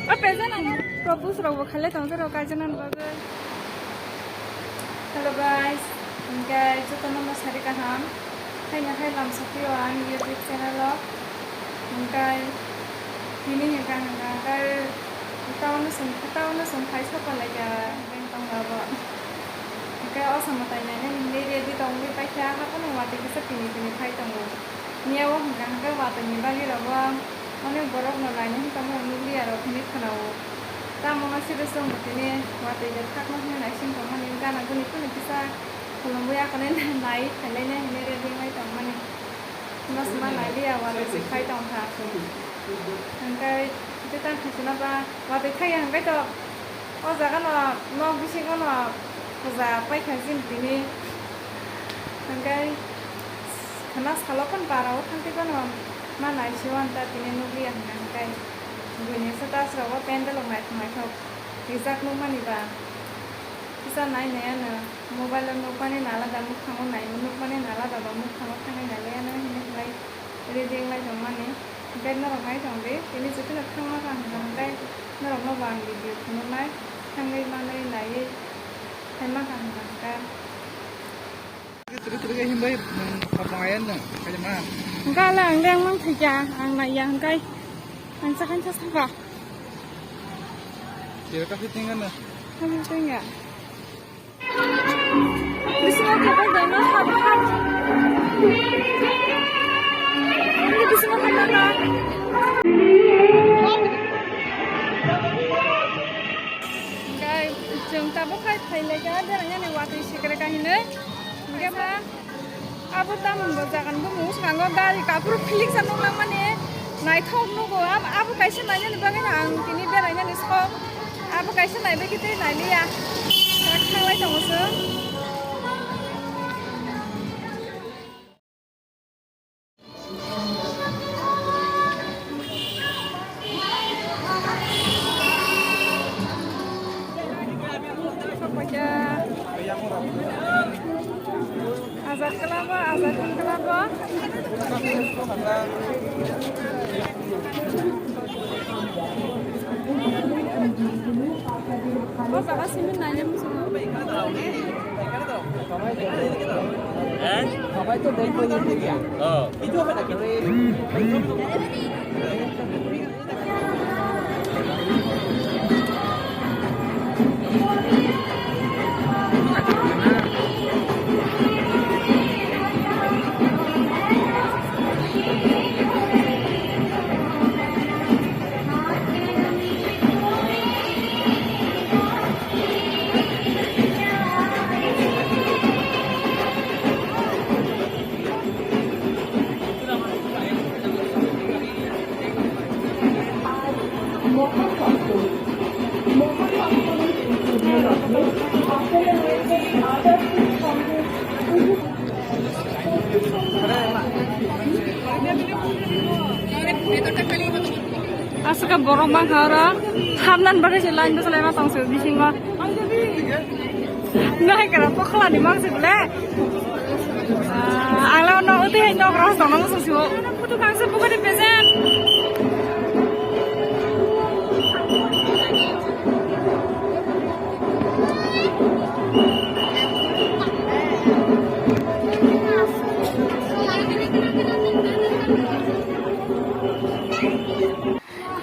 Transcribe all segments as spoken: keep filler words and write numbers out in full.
O pejan ang propose rok bo khailai tong, rok kaijana bagwi. Hello guys, hingke jotono no sari kaham. Haino hai lam sokpio ang YouTube channel o. Hingke tini hingka hingka hingke town no song, town no song phai sokpalaikha. Tong labo. Hingke o samo tai nainani hinwi ready tongwi paikha, haphano watwi kisa tini tini phai tongo. Miya o hingka hingke watwi ni bagwi rogo, onek borok no lainai hinwi tongmani nukliya rok hinwi khwnao. Tamo no side song bo tini watwi de thakma hinwi naising tongmani gana guni phano kisa khulumwi akonwi nai khailai nai hinwi ready wngwi tongmani. Mas ma nai liya watwi se phai tong kha. Hingke tei tang khaisina ba watwi thaya hingke to o jaga no nok bisingo no puja paikha chini tini. Hingke khana salo phano bara o thang tei phano ma nai si o anta tini nukliya hingka hingke buini status rogo pendel rok naithok naithok rijak nukmani ba. Kisa nai nai ano mobile o nukmani na alada mukhango nai, nukmani na alada ba mukhango thangwi nai le ano hinwi hinlai ready wnglai tongmani. Hingke norok nai tong di, tini jotono thangma kaham kaham khe norok no bo ang video phunuknai thangwi manwi naiwi khaima kaham kaham khe. Hingke ale ang leng mang thai kha, ang nai ya hingke ang sakhan sa saka. Kami tingga. Bisingo khapai dai ma sabo kha. Ini bisingo khapai ma. Guys, chwng tabuk khai phailai kha, berainani watwi sikre kha hinwi. Hingke ma. Abo tamoni bo jaga ni bumung swngo gari kaphuru philiksa nuknang mani naithok nugo. Ab-, abo kaisa nainani bagwi no ang tini berainani sok. Abo kaisa naibai khe tei nailiya. Thanglai tongo chwng. Ajat kelabo, ajat kelabo. O jaga simi naina muchungo. Aswk khe borok mankha oro, hapnani bagwi se line bwchwlai ma tong se bisingo. Nai kara pokhlani mang se bole. Ah, ang la no uti hai nok ros tong nang se sibo. Photo kang se bugari pejen.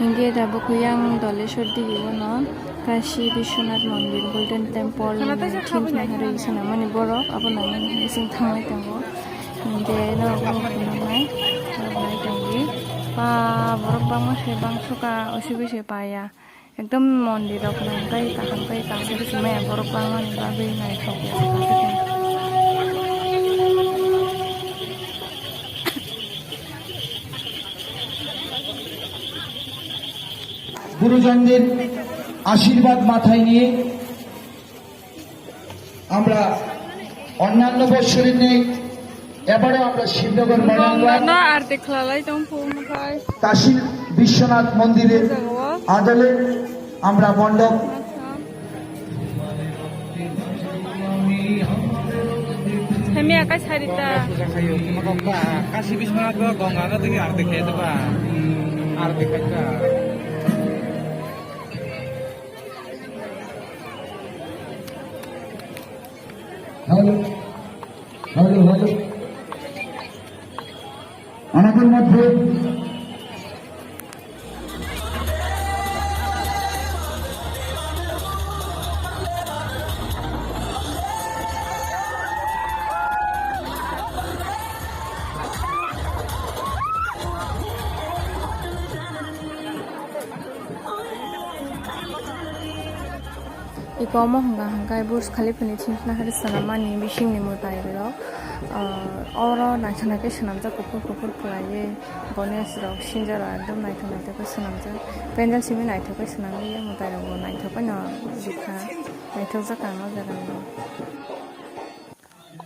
Hingke tabuk yang Doleshwar digi bono Kashi Biswanath Mondir Golden Temple ni theme khlai hai rwi swnamani borok abo nangmani hinwi chwng thanglai tongo. Hingke norok bo phunuknai, norok nai tongdi. Ba borok bangma se bangsuka, osi bai se paya. Ekdom mondir rok nang kai kaham kai kaham se maya borok bangmani bagwi naithok ya. গুরুজনদের আশীর্বাদ মাথায় নিয়ে আমরা অন্যান্য বছরের ন্যায় এবারও আমরা Shibnagar model Bongno no arti khwlalai tong phuru mwkhai. Kashi Vishwanath মন্দিরের Jagao. আদলে আমরা মণ্ডপ Acha. Miya kai sarita. Kasi bisma ko gonga na tini arti khe ta ba. Arti khe ta. Hello. Hello, hello. Another message. Iko omo hwnka hwnka Burj Khalifa ni thimsna hari swnam mani bising ni mwtai rok, ah, oro naithok naithok swnamjak kuphur kuphur khwlaiwi Ganesh rok sinjaro ekdom naithok naithok khe swnamjak. Pendel simi naithok khe swnamwi mwtai rok bo naithok khe no rikha, naithok jak ang o jaga no.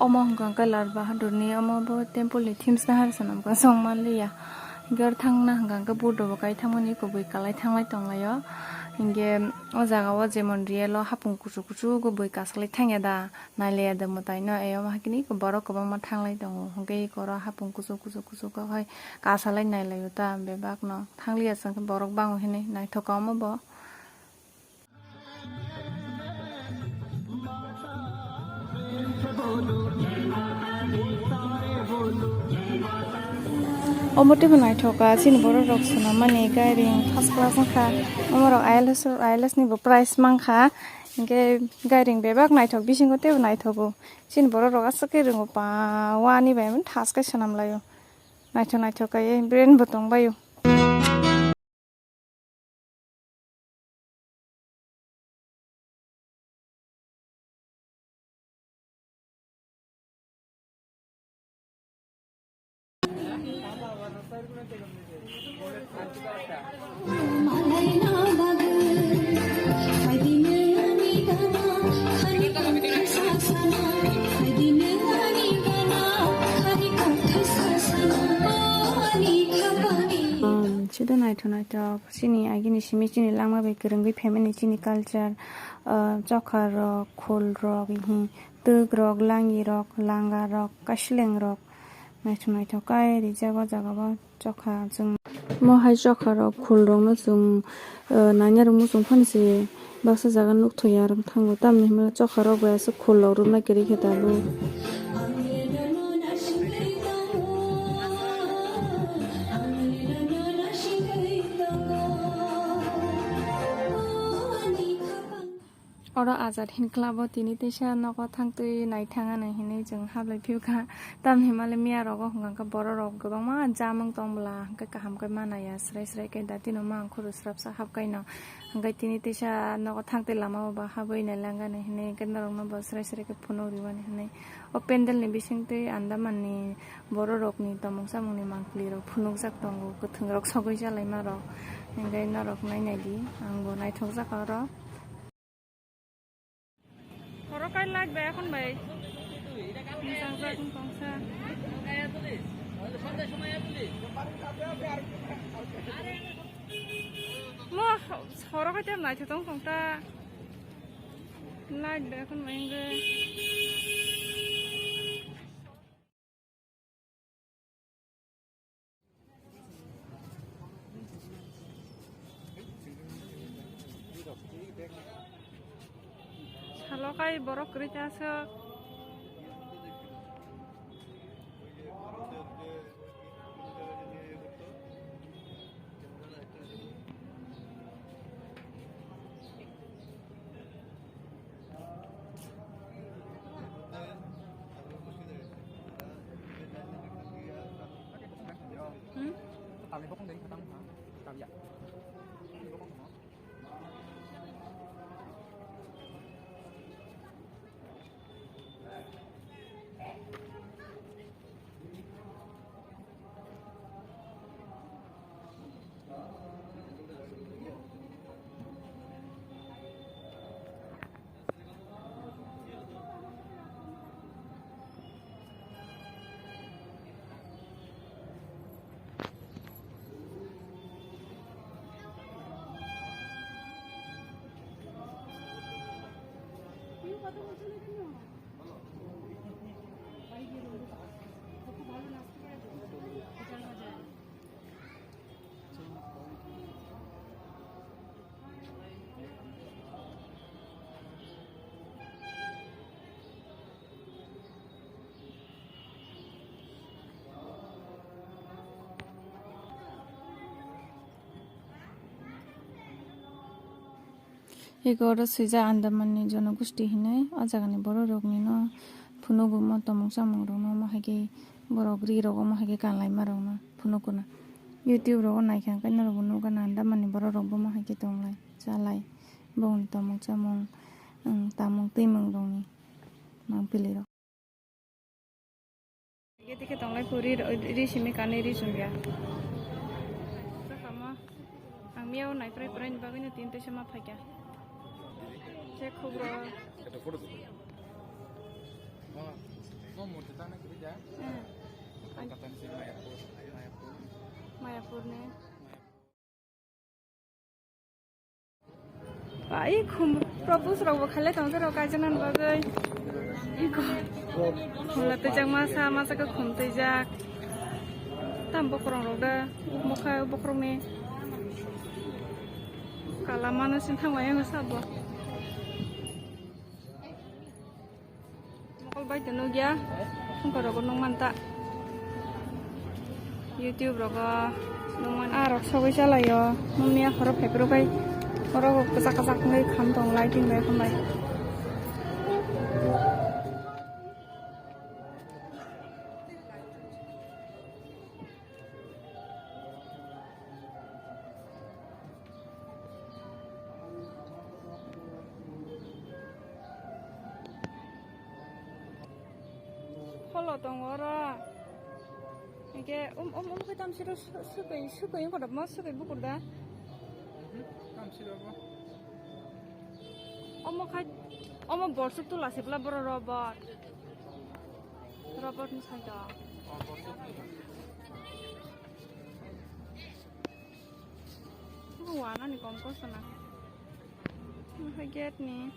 Omo hwnka hwnkhe Lal Bahadur ni, omo bo temple ni thimsna hari swnam khe chwng manliya. Hinkhe oro thangna hwnka hwnkhe Buddha bo kai thangmani kubui kalai thanglai tonglaio. Hinkhe o jaga o jemon real o hapung kuchuk kuchuk o bui kasalai thangya da, nailaiya da mwtai no, e omo hakhe ni borok kwbangma thanglai tongo. Hinkhe oro hapung kuchuk kuchuk kuchuk khe hai kasalai nailaio ta bebak no. Thangliya chwng khe borok bango hinwi naithok kha omo bo. Omo teibo naithoka, chini borok rok swnam mani gairing first class wngkha. Omo rok I L S, I L S ni bo prize mankha. Hinkhe gairing bebak naithok, bisingo teibo naithogo. Chini borok rok aswk khe rwngo pa, wani bai thas khe swnam laio. Naithok naithok khe brain bo tong baio. Sida naithok naithok. Chini agini simi chini langma bai kwrwngwi phaimani chini culture, ah, chokha rok, khul rok, hi twk rok, langi rok, langa rok, kaisleng rok. Naithok naithok kai rijak o jaga o chokha chwng. Mo hai chokha rok, khul rok no chwng, ah, nanya rok muchung phano se baksa jaga nuk thoi ya rwng thango. Tamni hwnba chokha rok bai aswk khul rok rwna kwrwi khe tabuk. Oro Azad Hinkla bo tini teisa nogo thangtwi naithang ano hinwi chwng hablai phiyokha. Tamni hwnmale miya rogo hwnkha khe borok rok kwbangma jamwng tong bwla hwnkhe kaham khe manaya srai srai khe datino mangkhoro srapsa hapkaino. Hwnkhe tini teisa nogo thangtwi lama o ba habwi nailangani hinwi hwnkhe norokno bo srai srai khe phunuk rwmani hinwi. O pandal ni bisingtwi Andaman ni borok rokni tomung samung ni mangpili rok phunukjak tongo, kwthwng rok sogwi jalaima rok. Hwnkhe norok nainai di, ang bo naithokjak oro. Oro kai light bai akhon bai. Mujang jak wng tong sa. Mo, oro kai tei naithothok wng tong ta. Light bai akhon bai wngwi. Salo kai borok kwrwi ta aswk. Hmm? Ego oro swijak Andamanni jonogosti hinwi, o jagani bororokni no phunugo omo tomung chamungrokno, omo hai khe borok ri rok omo hai khe kanlaima rokno phunugo na. YouTube rogo naikha hwnkhe norokbo nukgana Andamanni bororokbo omo hai khe tonglai, chalai, bongni tomung chamung, um, tamung twimung rokni mangpili rok. Ge tikhe tonglai pho ri, ri simi kanwi ri chumya. Sakamo ang miyao nai prai prai ni bagwi no tin teisa ma phaikya. Je khubro. Kata photo tu. Mo, mo murti tang na kiri ja. Hmm. Kata ni si Mayapur, Mayapur. Mayapur ni. Pai khum propose rok bo khailai tong jero kaijaknani bagwi. Iko. Khumla twijak masa, masa khe khum twijak. Tam bokrong rok da, mokha bokrok ni. Kala mano sini thangmani ang sabo. Mokol bai tong nukya, songkar rogo nukmanta. YouTube rogo nukman. Ah, rok sogwi chalaio. Nukya horo phaiphuru bai. Oro kwchak kwchak wngwi kham tong lighting bai hambai. Holo tongo oro. Hingke um, um, um, khe tamsiro su-, sukoi, sukoi wngkha da, ma sukoi bukur da? Mhm, tamsiro bo. Omo khai, omo borsuk tula sibla boro robot. Robot ni sai da. Oh, borsuk tula. Omo wana ni kom kosto na. Omo khai gate ni.